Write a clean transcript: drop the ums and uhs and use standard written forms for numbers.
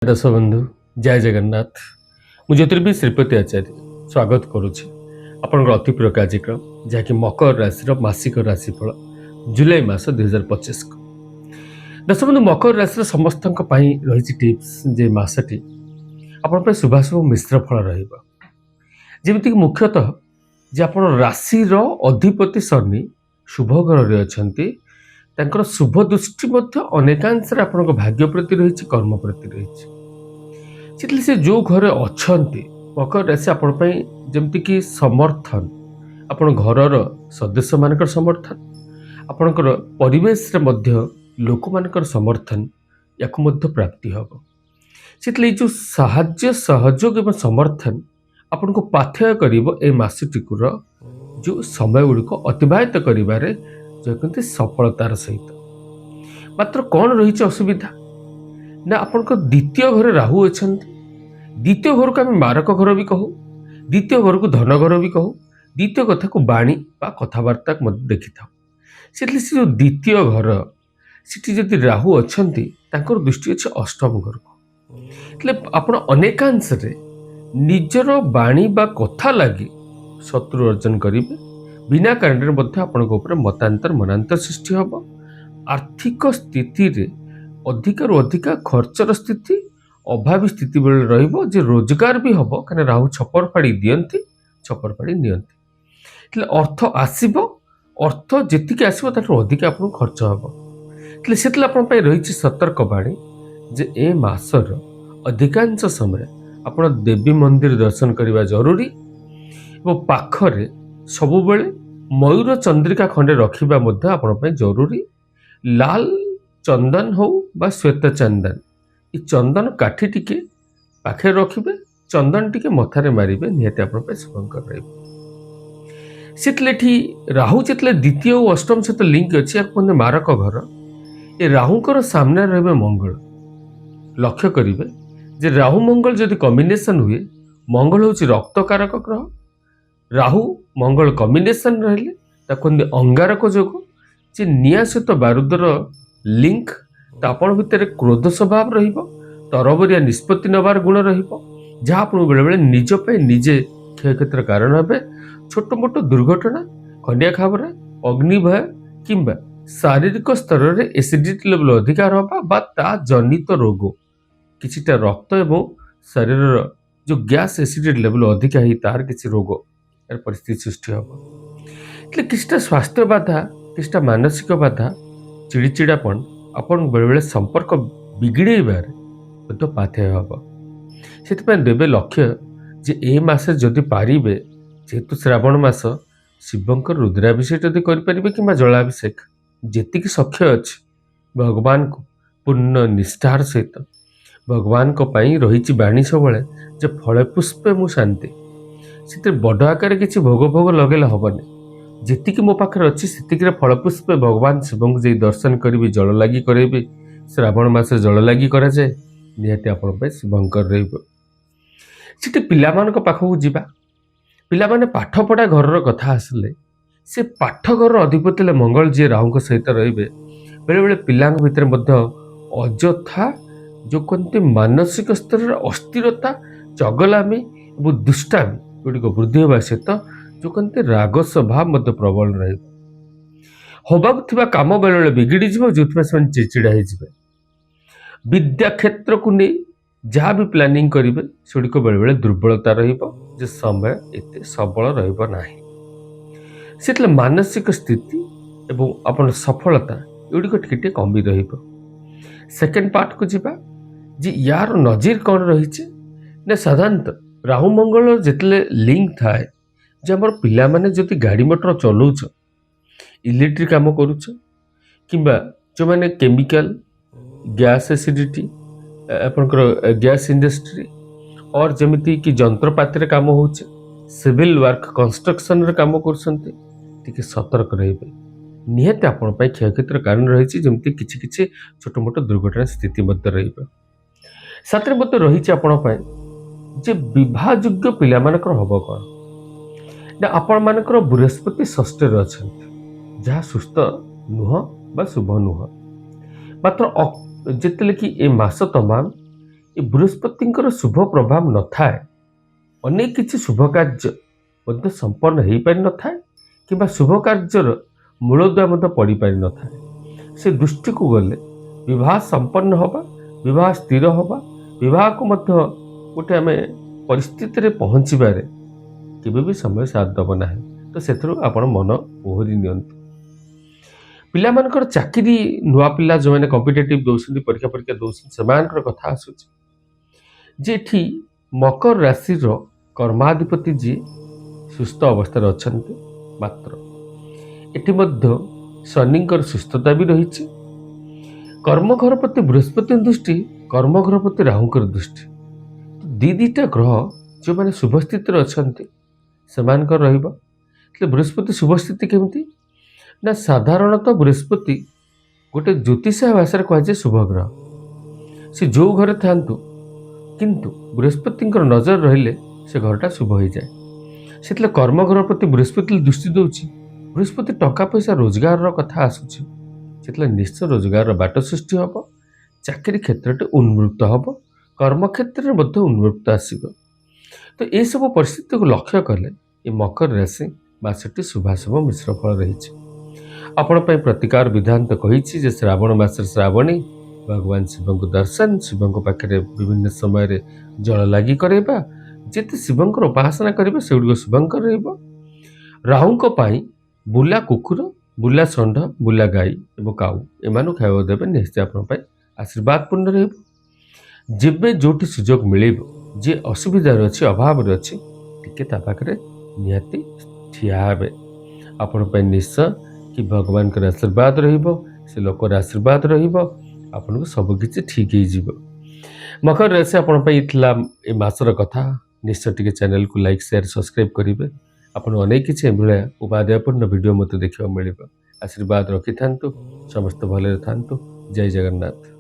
ଦର୍ଶକ ବନ୍ଧୁ, ଜୟ ଜଗନ୍ନାଥ। ମୁଁ ଜ୍ୟୋତିର୍ବିଦ ଶ୍ରୀପତି ଆଚାର୍ଯ୍ୟ ସ୍ୱାଗତ କରୁଛି ଆପଣଙ୍କର ଅତି ପ୍ରିୟ କାର୍ଯ୍ୟକ୍ରମ, ଯାହାକି ମକର ରାଶିର ମାସିକ ରାଶିଫଳ ଜୁଲାଇ ମାସ 2025କୁ। ଦର୍ଶକ ବନ୍ଧୁ, ମକର ରାଶିର ସମସ୍ତଙ୍କ ପାଇଁ ରହିଛି ଟିପ୍ସ ଯେ ମାସଟି ଆପଣଙ୍କ ପାଇଁ ଶୁଭାଶୁଭ ମିଶ୍ର ଫଳ ରହିବ। ଯେମିତିକି ମୁଖ୍ୟତଃ ଯେ ଆପଣ ରାଶିର ଅଧିପତି ଶନି ଶୁଭ ଘରରେ ଅଛନ୍ତି, ତାଙ୍କର ଶୁଭ ଦୃଷ୍ଟି ମଧ୍ୟ ଅନେକାଂଶରେ ଆପଣଙ୍କ ଭାଗ୍ୟ ପ୍ରତି ରହିଛି, କର୍ମ ପ୍ରତି ରହିଛି। ସେଥିଲାଗି ସେ ଯେଉଁ ଘରେ ଅଛନ୍ତି, ମକର ରାଶି ଆପଣ ପାଇଁ ଯେମିତିକି ସମର୍ଥନ, ଆପଣ ଘରର ସଦସ୍ୟମାନଙ୍କର ସମର୍ଥନ, ଆପଣଙ୍କର ପରିବେଶରେ ମଧ୍ୟ ଲୋକମାନଙ୍କର ସମର୍ଥନ, ୟାକୁ ମଧ୍ୟ ପ୍ରାପ୍ତି ହେବ। ସେଥିଲାଗି ଯେଉଁ ସାହାଯ୍ୟ, ସହଯୋଗ ଏବଂ ସମର୍ଥନ ଆପଣଙ୍କୁ ପାଥେୟ କରିବ ଏ ମାସଟିକୁର ଯେଉଁ ସମୟ ଗୁଡ଼ିକ ଅତିବାହିତ କରିବାରେ, ଯେଉଁ କୁହନ୍ତି ସଫଳତାର ସହିତ। ମାତ୍ର କ'ଣ ରହିଛି ଅସୁବିଧା ନା, ଆପଣଙ୍କ ଦ୍ୱିତୀୟ ଘରେ ରାହୁ ଅଛନ୍ତି। ଦ୍ୱିତୀୟ ଘରକୁ ଆମେ ମାରକ ଘର ବି କହୁ, ଦ୍ୱିତୀୟ ଘରକୁ ଧନ ଘର ବି କହୁ, ଦ୍ୱିତୀୟ କଥାକୁ ବାଣୀ ବା କଥାବାର୍ତ୍ତା ମଧ୍ୟ ଦେଖିଥାଉ। ସେଥିଲାଗି ସେ ଯେଉଁ ଦ୍ୱିତୀୟ ଘର, ସେଠି ଯଦି ରାହୁ ଅଛନ୍ତି, ତାଙ୍କର ଦୃଷ୍ଟି ଅଛି ଅଷ୍ଟମ ଘରକୁ। ହେଲେ ଆପଣ ଅନେକାଂଶରେ ନିଜର ବାଣୀ ବା କଥା ଲାଗି ଶତ୍ରୁ ଅର୍ଜନ କରିବେ। ବିନା କାରଣରେ ମଧ୍ୟ ଆପଣଙ୍କ ଉପରେ ମତାନ୍ତର ମନାନ୍ତର ସୃଷ୍ଟି ହେବ। ଆର୍ଥିକ ସ୍ଥିତିରେ ଅଧିକରୁ ଅଧିକା ଖର୍ଚ୍ଚର ସ୍ଥିତି, ଅଭାବୀ ସ୍ଥିତି ବେଳେ ରହିବ ଯେ ରୋଜଗାର ବି ହେବ, କାହିଁକିନା ରାହୁ ଛପର ଫାଡ଼ି ଦିଅନ୍ତି, ଛପର ଫାଡ଼ି ନିଅନ୍ତି। ହେଲେ ଅର୍ଥ ଆସିବ, ଅର୍ଥ ଯେତିକି ଆସିବ ତାଠୁ ଅଧିକା ଆପଣଙ୍କୁ ଖର୍ଚ୍ଚ ହେବ। ହେଲେ ସେତେବେଳେ ଆପଣଙ୍କ ପାଇଁ ରହିଛି ସତର୍କ ବାଣୀ ଯେ ଏ ମାସର ଅଧିକାଂଶ ସମୟ ଆପଣ ଦେବୀ ମନ୍ଦିର ଦର୍ଶନ କରିବା ଜରୁରୀ ଏବଂ ପାଖରେ ସବୁବେଳେ ମୟୂର ଚନ୍ଦ୍ରିକା ଖଣ୍ଡେ ରଖିବା ମଧ୍ୟ ଆପଣଙ୍କ ପାଇଁ ଜରୁରୀ। ଲାଲ ଚନ୍ଦନ ହଉ ବା ଶ୍ୱେତ ଚନ୍ଦନ, ଏ ଚନ୍ଦନ କାଠି ଟିକେ ପାଖରେ ରଖିବେ, ଚନ୍ଦନ ଟିକେ ମଥାରେ ମାରିବେ, ନିହାତି ଆପଣଙ୍କ ପାଇଁ ଶୁଭଙ୍କର ରହିବ। ସେତେବେଳେ ଏଠି ରାହୁ ଯେତେବେଳେ ଦ୍ୱିତୀୟ ଓ ଅଷ୍ଟମ ସହିତ ଲିଙ୍କ ଅଛି, ୟାକୁ କୁହନ୍ତି ମାରକ ଘର। ଏ ରାହୁଙ୍କର ସାମ୍ନାରେ ରହିବେ ମଙ୍ଗଳ। ଲକ୍ଷ୍ୟ କରିବେ ଯେ ରାହୁ ମଙ୍ଗଳ ଯଦି କମ୍ବିନେସନ୍ ହୁଏ, ମଙ୍ଗଳ ହେଉଛି ରକ୍ତକାରକ ଗ୍ରହ। ରାହୁ ମଙ୍ଗଳ କମ୍ବିନେସନ୍ ରହିଲେ ତାକୁ କୁହନ୍ତି ଅଙ୍ଗାରକ ଯୋଗ, ଯେ ନିଆଁ ସହିତ ବାରୁଦର ଲିଙ୍କ। ତ ଆପଣ ଭିତରେ କ୍ରୋଧ ସ୍ୱଭାବ ରହିବ, ତରବରିଆ ନିଷ୍ପତ୍ତି ନେବାର ଗୁଣ ରହିବ, ଯାହା ଆପଣଙ୍କୁ ବେଳେବେଳେ ନିଜ ପାଇଁ ନିଜେ କ୍ଷୟକ୍ଷତିର କାରଣ ହେବେ। ଛୋଟ ମୋଟ ଦୁର୍ଘଟଣା, ଖଣ୍ଡିଆ ଖାବରା, ଅଗ୍ନିଭୟ କିମ୍ବା ଶାରୀରିକ ସ୍ତରରେ ଏସିଡିଟି ଲେଭେଲ ଅଧିକା ହେବା ବା ତା ଜନିତ ରୋଗ, କିଛିଟା ରକ୍ତ ଏବଂ ଶରୀରର ଯେଉଁ ଗ୍ୟାସ୍ ଏସିଡିଟି ଲେଭେଲ ଅଧିକା ହେଇ ତାର କିଛି ରୋଗ ଏର ପରିସ୍ଥିତି ସୃଷ୍ଟି ହେବ। ହେଲେ କିଛିଟା ସ୍ୱାସ୍ଥ୍ୟ ବାଧା, କିଛିଟା ମାନସିକ ବାଧା, ଚିଡ଼ିଚିଡ଼ାପଣ ଆପଣଙ୍କୁ ବେଳେବେଳେ ସମ୍ପର୍କ ବିଗିଡ଼େଇବାରେ ମଧ୍ୟ ପାଥେୟ ହେବ। ସେଥିପାଇଁ ଦେବେ ଲକ୍ଷ୍ୟ ଯେ ଏ ମାସରେ ଯଦି ପାରିବେ, ଯେହେତୁ ଶ୍ରାବଣ ମାସ, ଶିବଙ୍କର ରୁଦ୍ରାଭିଷେକ ଯଦି କରିପାରିବେ କିମ୍ବା ଜଳାଭିଷେକ, ଯେତିକି ସଖ୍ୟ ଅଛି ଭଗବାନଙ୍କୁ ପୂର୍ଣ୍ଣ ନିଷ୍ଠାର ସହିତ। ଭଗବାନଙ୍କ ପାଇଁ ରହିଛି ବାଣୀ ସବୁବେଳେ ଯେ ଫଳେ ପୁଷ୍ପେ ମୁଁ ଶାନ୍ତି। ସେଥିରେ ବଡ଼ ଆକାରରେ କିଛି ଭୋଗ ଭୋଗ ଲଗେଇଲେ ହେବନି। ଯେତିକି ମୋ ପାଖରେ ଅଛି, ସେତିକିରେ ଫଳପୁଷ୍ପେ ଭଗବାନ ଶିବଙ୍କୁ ଯାଇ ଦର୍ଶନ କରିବି, ଜଳ ଲାଗି କରାଇବି। ଶ୍ରାବଣ ମାସରେ ଜଳ ଲାଗି କରାଯାଏ, ନିହାତି ଆପଣଙ୍କ ପାଇଁ ଶୁଭଙ୍କର ରହିବ। ସେଠି ପିଲାମାନଙ୍କ ପାଖକୁ ଯିବା। ପିଲାମାନେ ପାଠପଢ଼ା ଘରର କଥା ଆସିଲେ, ସେ ପାଠ ଘରର ଅଧିପତି ହେଲେ ମଙ୍ଗଳ, ଯିଏ ରାହୁଙ୍କ ସହିତ ରହିବେ। ବେଳେବେଳେ ପିଲାଙ୍କ ଭିତରେ ମଧ୍ୟ ଅଯଥା ଯେଉଁ କୁହନ୍ତି ମାନସିକ ସ୍ତରରେ ଅସ୍ଥିରତା, ଚଗଲାମି ଏବଂ ଦୁଷ୍ଟାମି ଗୁଡ଼ିକ ବୃଦ୍ଧି ହେବା ସହିତ ଯେଉଁ କୁହନ୍ତି ରାଗ ସ୍ୱଭାବ ମଧ୍ୟ ପ୍ରବଳ ରହିବ। ହେବାକୁ ଥିବା କାମ ବେଳେବେଳେ ବିଗିଡ଼ିଯିବ, ଯେଉଁଥିପାଇଁ ସେମାନେ ଚିଡ଼ଚିଡ଼ା ହେଇଯିବେ। ବିଦ୍ୟା କ୍ଷେତ୍ରକୁ ନେଇ ଯାହା ବି ପ୍ଲାନିଂ କରିବେ, ସେଗୁଡ଼ିକ ବେଳେବେଳେ ଦୁର୍ବଳତା ରହିବ ଯେ ସମୟ ଏତେ ସବଳ ରହିବ ନାହିଁ। ସେତେବେଳେ ମାନସିକ ସ୍ଥିତି ଏବଂ ଆପଣ ସଫଳତା ଏଗୁଡ଼ିକ ଟିକେ ଟିକେ କମି ରହିବ। ସେକେଣ୍ଡ ପାର୍ଟକୁ ଯିବା ଯେ ୟାର ନଜିର କ'ଣ ରହିଛି ନା, ସାଧାରଣତଃ ରାହୁ ମଙ୍ଗଳ ଯେତେବେଳେ ଲିଙ୍କ ଥାଏ ଯେ ଆମର ପିଲାମାନେ ଯଦି ଗାଡ଼ି ମଟର ଚଲାଉଛ, ଇଲେକ୍ଟ୍ରିକ୍ କାମ କରୁଛ କିମ୍ବା ଯେଉଁମାନେ କେମିକାଲ, ଗ୍ୟାସ୍ ଏସିଡ଼ିଟି, ଆପଣଙ୍କର ଗ୍ୟାସ୍ ଇଣ୍ଡଷ୍ଟ୍ରି ଅର୍ ଯେମିତି କି ଯନ୍ତ୍ରପାତିରେ କାମ ହେଉଛି, ସିଭିଲ୍ ୱାର୍କ, କନଷ୍ଟ୍ରକ୍ସନରେ କାମ କରୁଛନ୍ତି, ଟିକେ ସତର୍କ ରହିବେ। ନିହାତି ଆପଣ ପାଇଁ କ୍ଷୟକ୍ଷତିର କାରଣ ରହିଛି, ଯେମିତି କିଛି କିଛି ଛୋଟ ମୋଟ ଦୁର୍ଘଟଣା ସ୍ଥିତି ମଧ୍ୟ ରହିବ। ସାଥିରେ ମଧ୍ୟ ରହିଛି ଆପଣଙ୍କ ପାଇଁ ଯେ ବିବାହ ଯୋଗ୍ୟ ପିଲାମାନଙ୍କର ହେବ କ'ଣ ନା, ଆପଣମାନଙ୍କର ବୃହସ୍ପତି ଷଷ୍ଠରେ ଅଛନ୍ତି, ଯାହା ସୁସ୍ଥ ନୁହଁ ବା ଶୁଭ ନୁହଁ। ମାତ୍ର ଯେତେବେଳେ କି ଏ ମାସ ତମାମ ଏ ବୃହସ୍ପତିଙ୍କର ଶୁଭ ପ୍ରଭାବ ନଥାଏ, ଅନେକ କିଛି ଶୁଭ କାର୍ଯ୍ୟ ମଧ୍ୟ ସମ୍ପନ୍ନ ହେଇପାରିନଥାଏ କିମ୍ବା ଶୁଭ କାର୍ଯ୍ୟର ମୂଳଦୁଆ ମଧ୍ୟ ପଡ଼ିପାରିନଥାଏ। ସେ ଦୃଷ୍ଟିକୁ ଗଲେ ବିବାହ ସମ୍ପନ୍ନ ହେବା, ବିବାହ ସ୍ଥିର ହେବା, ବିବାହକୁ ମଧ୍ୟ ଗୋଟେ ଆମେ ପରିସ୍ଥିତିରେ ପହଞ୍ଚିବାରେ କେବେ ବି ସମୟ ସାଥ ଦେବ ନାହିଁ। ତ ସେଥିରୁ ଆପଣ ମନ ଓହରି ନିଅନ୍ତୁ। ପିଲାମାନଙ୍କର ଚାକିରି, ନୂଆ ପିଲା ଯେଉଁମାନେ କମ୍ପିଟେଟିଭ୍ ଦେଉଛନ୍ତି, ପରୀକ୍ଷା ପରୀକ୍ଷା ଦେଉଛନ୍ତି, ସେମାନଙ୍କର କଥା ଆସୁଛି ଯେ ଏଠି ମକର ରାଶିର କର୍ମାଧିପତି ଯିଏ ସୁସ୍ଥ ଅବସ୍ଥାରେ ଅଛନ୍ତି, ମାତ୍ର ଏଠି ମଧ୍ୟ ଶନିଙ୍କର ସୁସ୍ଥତା ବି ରହିଛି। କର୍ମଘର ପ୍ରତି ବୃହସ୍ପତିଙ୍କ ଦୃଷ୍ଟି, କର୍ମଘର ପ୍ରତି ରାହୁଙ୍କର ଦୃଷ୍ଟି, ଦୁଇ ଦୁଇଟା ଗ୍ରହ ଯେଉଁମାନେ ଶୁଭ ସ୍ଥିତିରେ ଅଛନ୍ତି ସେମାନଙ୍କର ରହିବ। ହେଲେ ବୃହସ୍ପତି ଶୁଭ ସ୍ଥିତି କେମିତି ନା, ସାଧାରଣତଃ ବୃହସ୍ପତି ଗୋଟେ ଜ୍ୟୋତିଷ ଭାଷାରେ କୁହାଯାଏ ଶୁଭ ଗ୍ରହ। ସେ ଯେଉଁ ଘରେ ଥାଆନ୍ତୁ, କିନ୍ତୁ ବୃହସ୍ପତିଙ୍କର ନଜର ରହିଲେ ସେ ଘରଟା ଶୁଭ ହୋଇଯାଏ। ସେଥିରେ କର୍ମଘର ପ୍ରତି ବୃହସ୍ପତି ଦୃଷ୍ଟି ଦେଉଛି, ବୃହସ୍ପତି ଟଙ୍କା ପଇସା ରୋଜଗାରର କଥା ଆସୁଛି। ସେଥିଲାଗି ନିଶ୍ଚୟ ରୋଜଗାରର ବାଟ ସୃଷ୍ଟି ହେବ, ଚାକିରି କ୍ଷେତ୍ରଟି ଉନ୍ମୁକ୍ତ ହେବ, କର୍ମକ୍ଷେତ୍ରରେ ମଧ୍ୟ ଉନ୍ମୁକ୍ତ ଆସିବ। ତ ଏସବୁ ପରିସ୍ଥିତିକୁ ଲକ୍ଷ୍ୟ କଲେ ଏ ମକର ରାଶି ମାସଟି ଶୁଭାଶୁଭ ମିଶ୍ର ଫଳ ରହିଛି। ଆପଣ ପାଇଁ ପ୍ରତିକାର ବିଧାନ ତ କହିଛି ଯେ ଶ୍ରାବଣ ମାସରେ ଶ୍ରାବଣୀ ଭଗବାନ ଶିବଙ୍କୁ ଦର୍ଶନ, ଶିବଙ୍କ ପାଖରେ ବିଭିନ୍ନ ସମୟରେ ଜଳ ଲାଗି କରାଇବା, ଯେତେ ଶିବଙ୍କର ଉପାସନା କରିବେ ସେଗୁଡ଼ିକ ଶୁଭଙ୍କର ରହିବ। ରାହୁଙ୍କ ପାଇଁ ବୁଲା କୁକୁର, ବୁଲା ଷଣ୍ଢ, ବୁଲା ଗାଈ ଏବଂ କାଉ ଏମାନଙ୍କୁ ଖାଇବାକୁ ଦେବେ, ନିଶ୍ଚୟ ଆପଣଙ୍କ ପାଇଁ ଆଶୀର୍ବାଦ ପୂର୍ଣ୍ଣ ରହିବ। ଯେବେ ଯେଉଁଠି ସୁଯୋଗ ମିଳିବ, ଯିଏ ଅସୁବିଧାରେ ଅଛି, ଅଭାବରେ ଅଛି, ଟିକେ ତା ପାଖରେ ନିହାତି ଠିଆ ହେବେ। ଆପଣଙ୍କ ପାଇଁ ନିଶ୍ଚୟ କି ଭଗବାନଙ୍କର ଆଶୀର୍ବାଦ ରହିବ, ସେ ଲୋକର ଆଶୀର୍ବାଦ ରହିବ, ଆପଣଙ୍କୁ ସବୁକିଛି ଠିକ୍ ହେଇଯିବ। ମକର ରାଶି, ଆପଣଙ୍କ ପାଇଁ ଥିଲା ଏ ମାସର କଥା। ନିଶ୍ଚୟ ଟିକେ ଚ୍ୟାନେଲକୁ ଲାଇକ୍, ସେୟାର, ସବସ୍କ୍ରାଇବ୍ କରିବେ। ଆପଣ ଅନେକ କିଛି ଏଭଳିଆ ଉପାଦେୟପୂର୍ଣ୍ଣ ଭିଡ଼ିଓ ମୋତେ ଦେଖିବାକୁ ମିଳିବ। ଆଶୀର୍ବାଦ ରଖିଥାନ୍ତୁ, ସମସ୍ତେ ଭଲରେ ଥାନ୍ତୁ। ଜୟ ଜଗନ୍ନାଥ।